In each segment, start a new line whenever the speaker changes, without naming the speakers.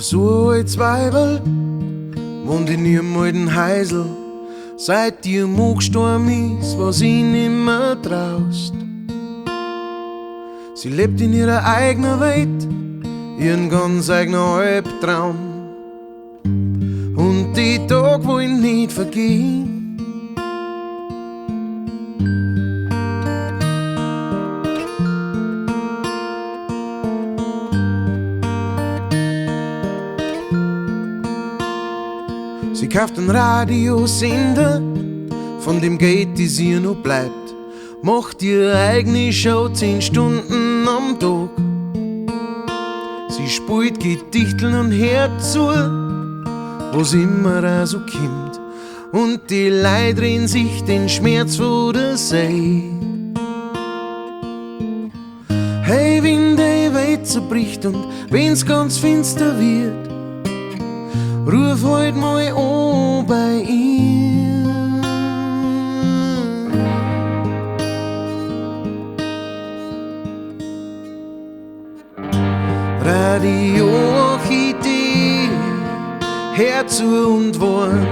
So ein altes Weiberl wohnt in ihrem alten Häusl. Seit ihr Mann gestorben ist, war sie nimmer traust. Sie lebt in ihrer eigenen Welt, ihren ganz eigenen Albtraum. Und die Tag wollen nicht vergehen. Sie kauft einen Radiosender, von dem Geld, das ihr noch bleibt, macht ihre eigene Show 10 Stunden am Tag. Sie spielt Gedichteln und hört zu, was immer auch so kommt, und die Leute drehen sich den Schmerz vor der See. Hey, wenn die Welt zerbricht und wenn's ganz finster wird, ruf halt mal an bei ihr. Radio Orchidee, hör zu und warn,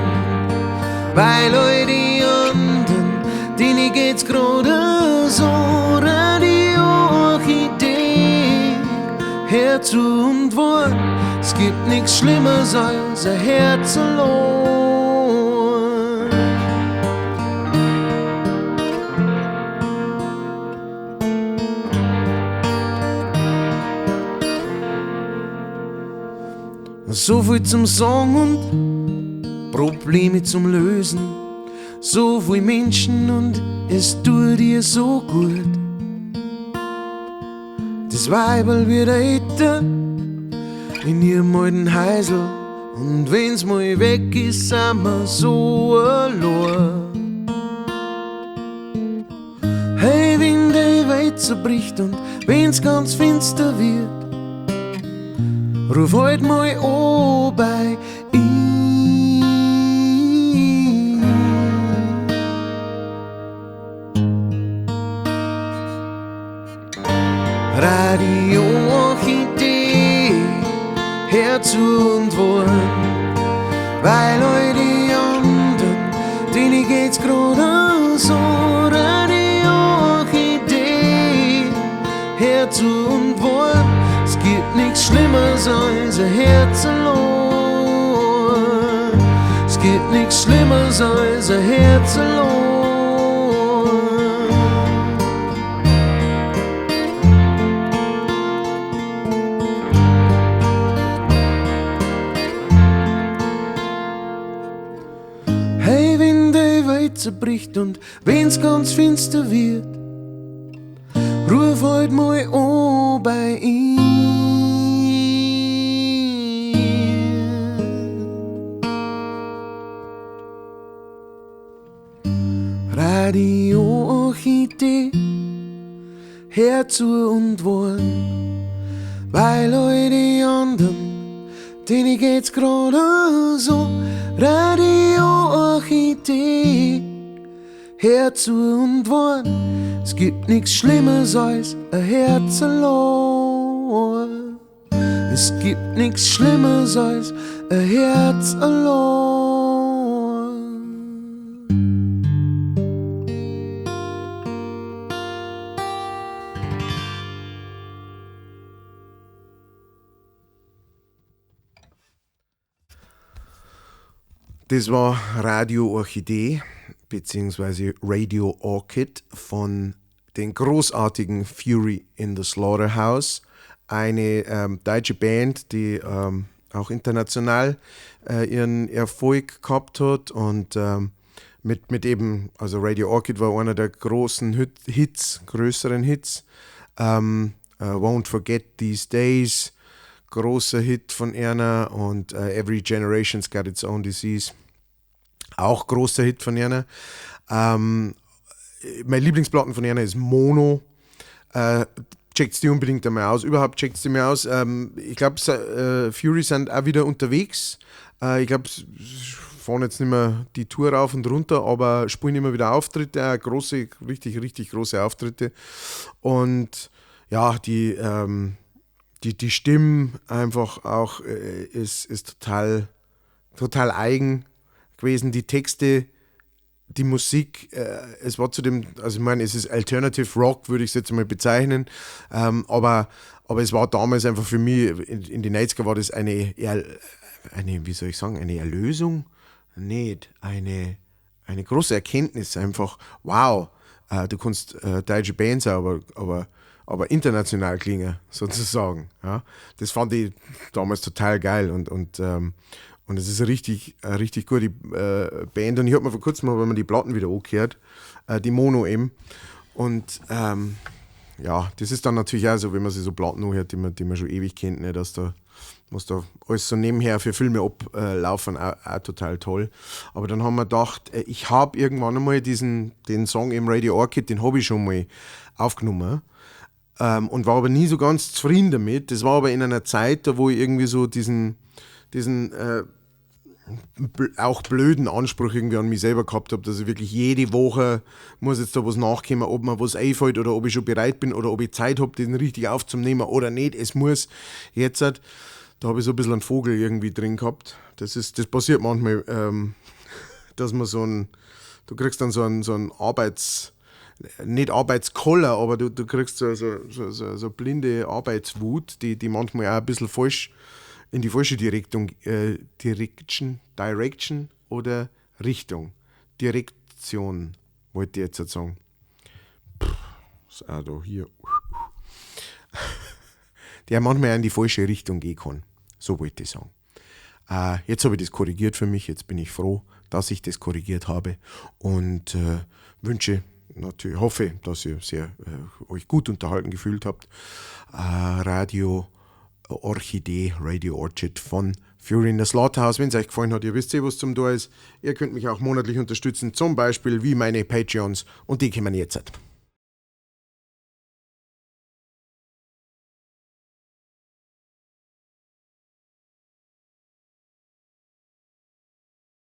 weil all die anderen, denen geht's gerade so. Radio Orchidee, hör zu und warn, es gibt nix Schlimmeres als ein Herz allein. So viel zum Sagen und Probleme zum Lösen, so viel Menschen und es tut dir so gut. Das Weiberl wird älter in ihrem alten Häusl, und wenn's mal weg ist, sind wir so allein. Hey, wenn die Welt zerbricht und wenn's ganz finster wird, ruf halt mal an bei ihr. Radio Orchidee, hör zu und warn, weil all die anderen, denen geht's gerade so. Radio Orchidee, hör zu und warn, es gibt nix Schlimmeres als ein Herz allein. Es gibt nix Schlimmeres als ein Herz allein. Hey, wenn die Welt zerbricht und wenn's ganz finster wird, ruf halt mal an bei ihr. Radio Orchidee, hör zu und warn, weil all die anderen, denen geht's gerade so. Radio Orchidee, hör zu und warn, es gibt nix Schlimmeres als ein Herz allein. Es gibt nix Schlimmeres als ein Herz allein.
Das war Radio Orchidee beziehungsweise Radio Orchid von den großartigen Fury in the Slaughterhouse, eine deutsche Band, die auch international ihren Erfolg gehabt hat und mit eben, also Radio Orchid war einer der großen Hits, größeren Hits, Won't Forget These Days, großer Hit von Erna, und Every Generation's Got Its Own Disease, auch großer Hit von Erna. Meine Lieblingsplatten von Erna ist Mono. Checkt's die unbedingt einmal aus. Überhaupt checkt's die mal aus. Ich glaub, Fury sind auch wieder unterwegs. Ich glaub, fahren jetzt nicht mehr die Tour rauf und runter, aber spielen immer wieder Auftritte, auch große, richtig, richtig große Auftritte. Und ja, die Die Stimme einfach auch ist total, total eigen gewesen. Die Texte, die Musik, es war zu dem, also ich meine, es ist Alternative Rock, würde ich es jetzt mal bezeichnen, aber es war damals einfach für mich, in die 90er war das eine, wie soll ich sagen, eine Erlösung? Nicht, eine große Erkenntnis einfach, wow, du kannst deutsche Bands aber international klingen, sozusagen. Ja. Das fand ich damals total geil und es ist eine richtig gute Band. Und ich habe mir vor kurzem mal, wenn man die Platten wieder angehört, die Mono eben. Und ja, das ist dann natürlich auch so, wenn man sich so Platten anhört, die man schon ewig kennt, ne, dass da, was da alles so nebenher für Filme ablaufen, auch total toll. Aber dann haben wir gedacht, ich habe irgendwann einmal den Song im Radio Orchid, den habe ich schon mal aufgenommen. Und war aber nie so ganz zufrieden damit. Das war aber in einer Zeit, da wo ich irgendwie so diesen auch blöden Anspruch irgendwie an mich selber gehabt habe, dass ich wirklich jede Woche muss jetzt da was nachkommen, ob mir was einfällt oder ob ich schon bereit bin oder ob ich Zeit habe, den richtig aufzunehmen oder nicht. Es muss jetzt halt, da habe ich so ein bisschen einen Vogel irgendwie drin gehabt. Das passiert manchmal, dass man so ein, du kriegst dann so einen Arbeits, nicht Arbeitskoller, aber du kriegst so blinde Arbeitswut, die manchmal auch ein bisschen falsch in die falsche Richtung, Direction oder Richtung. Direktion, wollte ich jetzt sagen. Puh, ist auch da hier. Der manchmal in die falsche Richtung gehen kann. So wollte ich sagen. Jetzt habe ich das korrigiert für mich. Jetzt bin ich froh, dass ich das korrigiert habe und wünsche natürlich, hoffe, dass ihr sehr euch gut unterhalten gefühlt habt. Radio Orchidee, Radio Orchid von Fury in the Slaughterhouse. Wenn es euch gefallen hat, ihr wisst eh, was zum tun ist. Ihr könnt mich auch monatlich unterstützen, zum Beispiel wie meine Patreons, und die kommen jetzt.